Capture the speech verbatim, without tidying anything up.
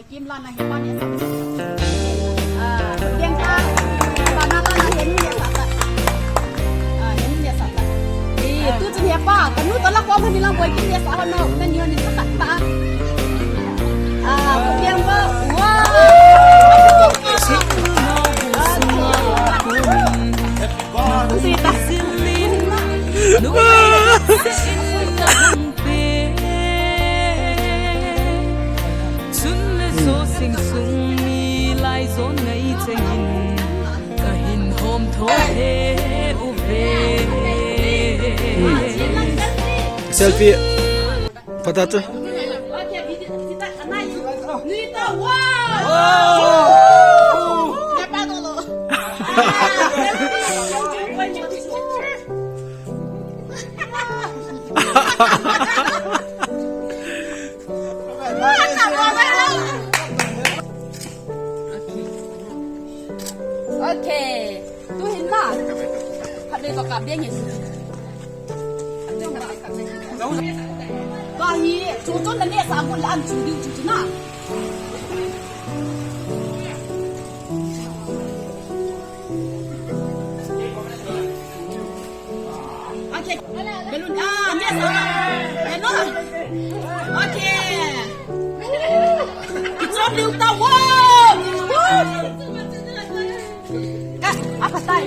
Kim la na he pa ne sa. Ah, yang ka. Pa na la na he ni ne sa ta. Ah, he ni ne sa ta. Eh, tu chun he pa, ka nu ta la ko ma ni lang boi kim ne sa ha no, na ni ni sa ta. Ah, yang ba. Wow. Tu ta. Chun le jo sing sung mi lai jo ngai chengin ka hin hom tho he uve. Selfie. Pata chu. Okay. Tu hin na. Khat vei toh kap ding ahi. Tua hi, chu chun na neh sa gun la an chu ding chu chu na. Okay. Balloon. Ah, yes. Ano? Okay. It's on the tower. Woo! Ka, apa tai?